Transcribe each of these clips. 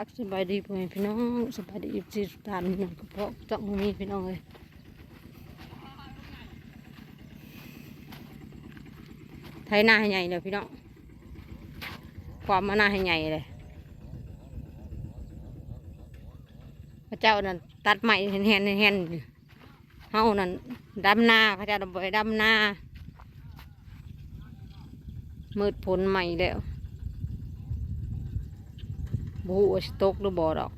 ກສະບາຍດີພໍ່ແມ່ພີ່ນ້ອງ ສະບາຍດີເອັຟຊີທຸກທ່ານ ພີ່ນ້ອງ ກະເພາະເຈາະມື້ນີ້ພີ່ນ້ອງເອີຍ ໄຖນາໃຫ້ໃຫຍ່ແລ້ວພີ່ນ້ອງ ຄວາມມານາໃຫ້ໃຫຍ່ເລີຍ ເຂົາເຈົ້ານັ້ນຕັດໄມ້ແຫ່ນໆ ແຫ່ນໆ ເຮົານັ້ນດຳນາ ເຂົາເຈົ້ານະບໍ່ໄດ້ດຳນາ ມືດຝົນໃໝ່ແລ້ວ ບໍ່ຮູ້ວ່າຊິຕົກຫຼືບໍ່ດອກ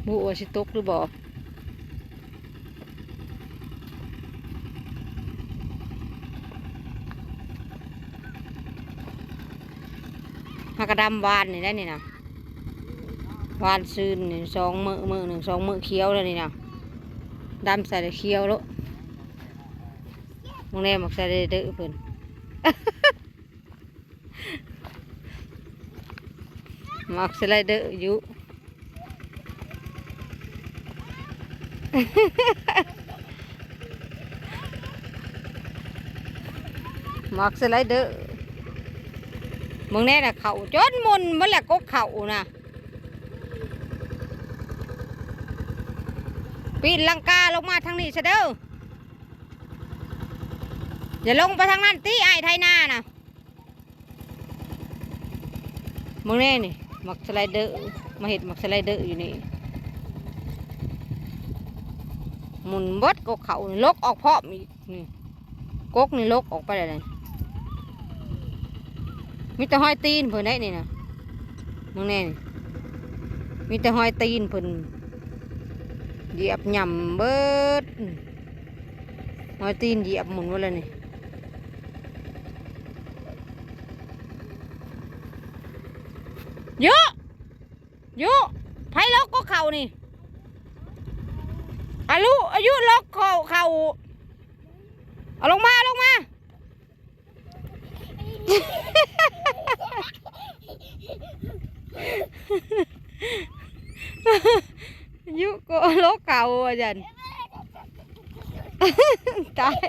ບໍ່ຮູ້ວ່າຊິຕົກຫຼືບໍ່. ເຮົາກະດຳວານນີ້ແຫຼະນີ້ນະ ວານຊືນນີ້ສອງມື້ ມື້ໜຶ່ງສອງມື້ຂຽວແລ້ວນີ້ນະ ດຳໃສ່ແລ້ວຂຽວໂລດ ເບິ່ງແນ່ໝາກສະໄລເດີເພິ່ນ ໝາກສະໄລເດີຢູ່ ໝາກສະໄລເດີ ເບິ່ງແນ່ນະ ເຂົ້າຈົນໝຸ່ນໝົດແລ້ວ ກົກເຂົ້ານະ ປີນລັງກາລົງມາທາງນີ້ຊະເດີ ຢ່າລົງໄປທາງນັ້ນຕິ ອ້າຍໄຖນານະ. ເບິ່ງແນ່ນີ້ ໝາກສະໄລເດີ ມາເຮັດໝາກສະໄລເດີຢູ່ນີ້ ໝຸ່ນເບິດ ກົກເຂົ້ານີ້ ຫຼົກອອກພ້ອມອີກນີ້ ກົກນີ້ຫຼົກອອກໄປແລ້ວນີ້ ມີແຕ່ຮອຍຕີນເພິ່ນໄດ໋ນີ້ນະ ເບິ່ງແນ່ນີ້ ມີແຕ່ຮອຍຕີນເພິ່ນ ຢຽບຫຍ້ຳເບິດ ຮອຍຕີນຢຽບໝຸ່ນເບິດແລ້ວນີ້. ເຍາະ ເຍາະ ໃຜຫຼົກກົກເຂົ້ານີ້ ອາລຸ ອາຍຸ ຫຼົກເຂົ້າ ເຂົ້າ ເອົາລົງມາ ເອົາລົງມາ ອາຍຸ ກໍຫຼົກເຂົ້າວ່າຊັ້ນ. ຕາຍ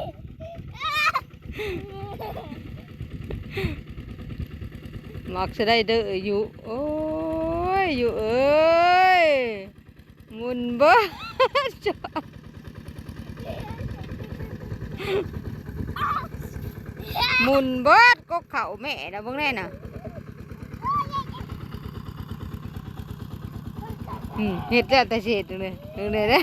ມັກສະໄລເດີຢູ່ ໂອ້ຍ ຢູ່ເອີຍ ໝຸ່ນເບິດ ໝຸ່ນເບິດ ກົກເຂົ້າແມ່ນະ ເບິ່ງແນ່ນະ ອືມ ເຮັດແລ້ວແຕ່ຊິເຮັດເລີຍ ເບິ່ງແນ່ເດີ.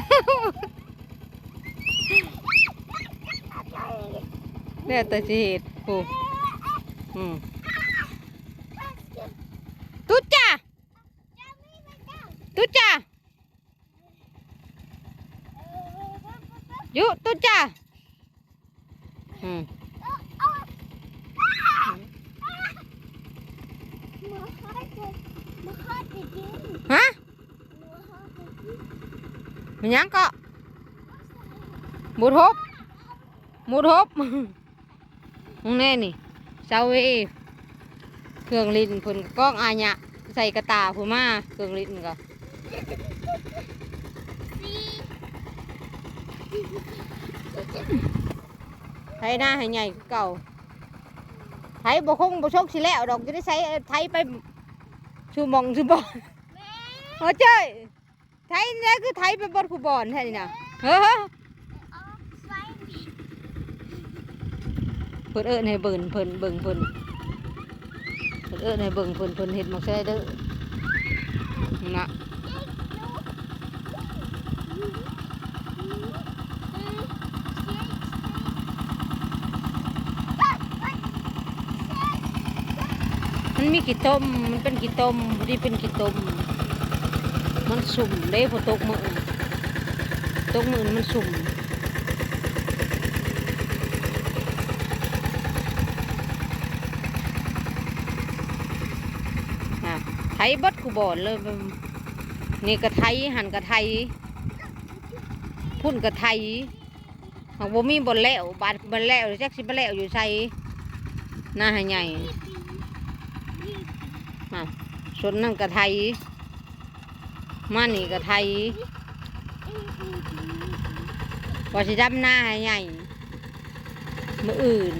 ແລ້ວແຕ່ຊິເຮັດ ໂອ້ ອືມ ຕຸດຈ້າ ຕຸດຈ້າ ຢຸ ຕຸດຈ້າ ອືມ ຮະ? ແມ່ນຫຍັງເກາະ? ໝູທົບ ໝູທົບ ເບິ່ງແນ່ນີ້ ຊາວເອ ເຄື່ອງຫຼິ້ນເພິ່ນກະກອງອາຍະ ໃສ່ກະຕ່າພຸ້ນມາ ເຄື່ອງຫຼິ້ນກະ ໄຖນາໃຫ້ໃຫຍ່ຄືເກົ່າ ໄຖບໍ່ຄົງບໍ່ຊົກຊິແລ້ວດອກ ຢູ່ໃນໃສ ໄຖໄປສູ່ໝ່ອງສູ່ບ່ອນ ໂອເຈ້ຍ. ໄຖແລ້ວຄືໄຖໄປເບິດຄູ່ບ່ອນແທ້ນີ້ນະ ເຮີ ເພິ່ນເອີ້ນໃຫ້ເບິ່ງເພິ່ນ ເບິ່ງເພິ່ນ ເພິ່ນເອີ້ນໃຫ້ເບິ່ງເພິ່ນ ເພິ່ນເຮັດໝາກສະໄລເດີນະ. ມັນມີຂີ້ຕົມ ມັນເປັນຂີ້ຕົມ ພໍດີເປັນຂີ້ຕົມ ມັນຊຸ່ມເດ້ ຝົນຕົກມື້ ຕົກມື້ນີ້ມັນຊຸ່ມ ນະ ໄຖເບິດຄູ່ບ່ອນເລີຍ ນີ້ກະໄຖ ຫັ້ນກະໄຖ ພຸ້ນກະໄຖ. ຫາກບໍ່ມີບ່ອນແລ້ວ ບາດ ບ່ອນແລ້ວ ຈັກຊິໄປແລ້ວຢູ່ໃສ ນາໃຫ້ໃຫຍ່ ຫັ້ນ ຊົນນັ້ນກະໄຖ ມານີ້ກະໄຖ ວ່າຊິດຳນາໃຫ້ໃຫຍ່ ມື້ອື່ນ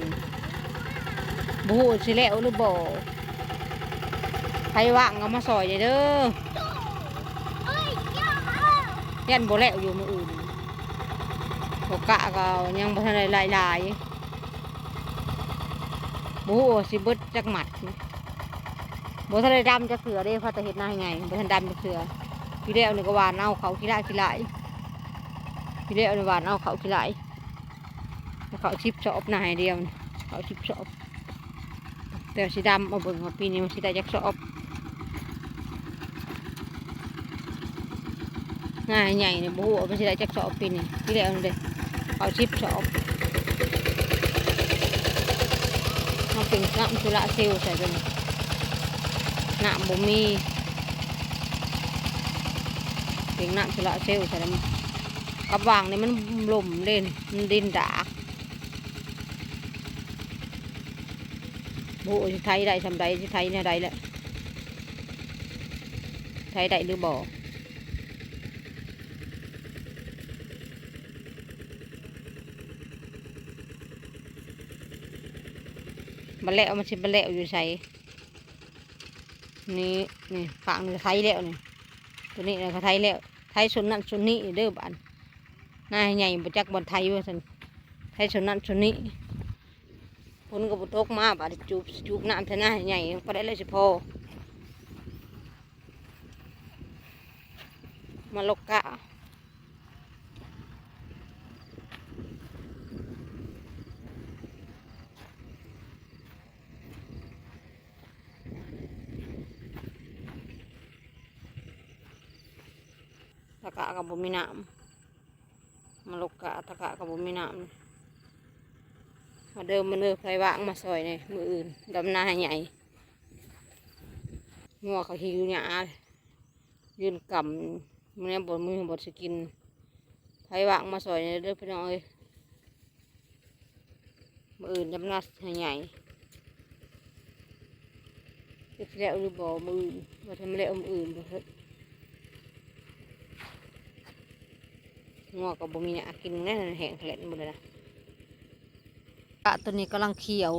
ບໍ່ຮູ້ຊິແລ້ວຫຼືບໍ່. ໃຜວ່າງກໍມາຊ່ອຍແດ່ເດີ ຢ້ານບໍ່ແລ້ວຢູ່ມື້ອື່ນ ບໍ່ກະກໍຍັງບໍ່ທັນໄດ້ຫຼາຍໆ ບໍ່ຮູ້ວ່າຊິເບິດຈັກມັດ ບໍ່ທັນໄດ້ດຳຈັກເທື່ອເດ້ ພາແຕ່ເຮັດນາໃຫຍ່ ບໍ່ທັນດຳຈັກເທື່ອ ປີແລ້ວນີ້ກໍຫວ່ານເອົາເຂົ້າຂີ້ຫຼ້າຍ ຂີ້ຫຼ້າຍ ປີແລ້ວນີ້ຫວ່ານເອົາເຂົ້າຂີ້ຫຼ້າຍ ເຂົ້າສິບສອບ ນາໃຫ້ດຽວນີ້ ເຂົ້າສິບສອບ ແຕ່ຊິດຳເອົາເບິ່ງວ່າປີນີ້ມັນຊິໄດ້ຈັກສອບ ນາໃຫຍ່ນີ້ບໍ່ຮູ້ວ່າມັນຊິໄດ້ຈັກສອບປີນີ້ ປີແລ້ວນີ້ເດ້ ເຂົ້າສິບສອບ ເຮົາເປັນນ້ຳໂຊລາເຊວໃສ່ຕົວນີ້ ນ້ຳບໍ່ມີ ເປັນນ້ຳໂຊລາເຊວໃສ່ແລ້ວ ກັບຫວ່າງນີ້ມັນລົ້ມເດ້ ມັນດິນດາກ ບໍ່ຮູ້ຊິໄຖໄດ້ສ່ຳໃດ ຊິໄຖແນວໃດແຫຼະ ໄຖໄດ້ຫຼືບໍ່ ບັດແລ້ວມັນຊິໄປແລ້ວຢູ່ໃສ ນີ້ ນີ້ ຟາກນີ້ໄຖແລ້ວນີ້ ຕົວນີ້ນະກໍໄຖແລ້ວ ໄຖສ່ວນນັ້ນສ່ວນນີ້ເດີບາດ ນາໃຫຍ່ບໍ່ຈັກບ່ອນໄຖວ່າຊັ້ນ ໄຖສ່ວນນັ້ນສ່ວນນີ້ ຝົນກໍບໍ່ຕົກມາ ບາດນີ້ຈູບ ຈູບນ້ຳໃສ່ນາໃຫຍ່ ບໍ່ໄດ້ແລ້ວຊິພໍ ມາລົກກະ ຕະກະກໍບໍ່ມີນ້ຳ ມາລົກກະ ຕະກະກໍບໍ່ມີນ້ຳ ມາເດີ ມາເດີ ໃຜວ່າງມາຊ່ອຍແດ່ ມື້ອື່ນດຳນາໃຫ້ໃຫຍ່ ງົວເຂົາຫິວຫຍ້າ ຢືນກຳ ມື້ນີ້ບໍ່ມີ ບໍ່ຊິກິນ ໃຜວ່າງມາຊ່ອຍແດ່ເດີພີ່ນ້ອງເອີຍ ມື້ອື່ນດຳນາໃຫ້ໃຫຍ່ ຈັກຊິແລ້ວຫຼືບໍ່ມື້ອື່ນ ວ່າຖ້າມັນແລ້ວມື້ອື່ນບໍ່ເຖິງ ງົວກໍບໍ່ມີຫຍ້າກິນແນ່ ແຫ້ງແລ້ນໝົດແລ້ວນະ ກະຕົວນີ້ກຳລັງຂຽວ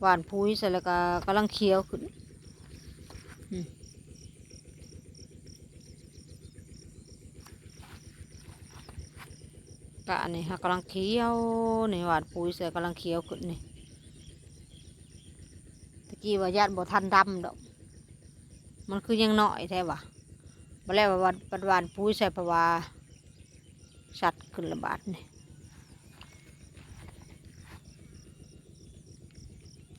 ຫວ່ານປຸ໋ຍໃສ່ແລ້ວກໍກຳລັງຂຽວຂຶ້ນ ອືມ ກະອັນນີ້ຫາກຳລັງຂຽວ ນີ້ຫວ່ານປຸ໋ຍໃສ່ກຳລັງຂຽວຂຶ້ນນີ້ ຕະກີ້ວ່າຢ້ານບໍ່ທັນດຳດອກ ມັນຄືຍັງນ້ອຍແທ້ຫວາ ບັດແລ້ວວ່າບັດຫວ່ານປຸ໋ຍໃສ່ ເພາະວ່າຊັດຂຶ້ນລະບາດນີ້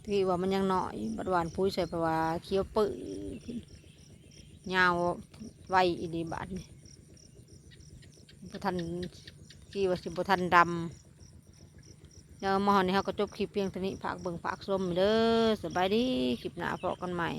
ທີ່ວ່າມັນຍັງນ້ອຍ ບັດຫວ່ານປຸ໋ຍໃສ່ເພາະວ່າຂຽວປຶ້ຍຂຶ້ນ ຍາວໄວອີ່ຫຼີບາດນີ້ ບໍ່ທັນ ທີ່ວ່າຊິບໍ່ທັນດຳ ແລ້ວມາຮອດນີ້ເຮົາກໍຈົບຄລິບພຽງເທົ່ານີ້ ຝາກເບິ່ງຝາກຊົມເດີ ສະບາຍດີ ຄລິບໜ້າພໍ້ກັນໃໝ່.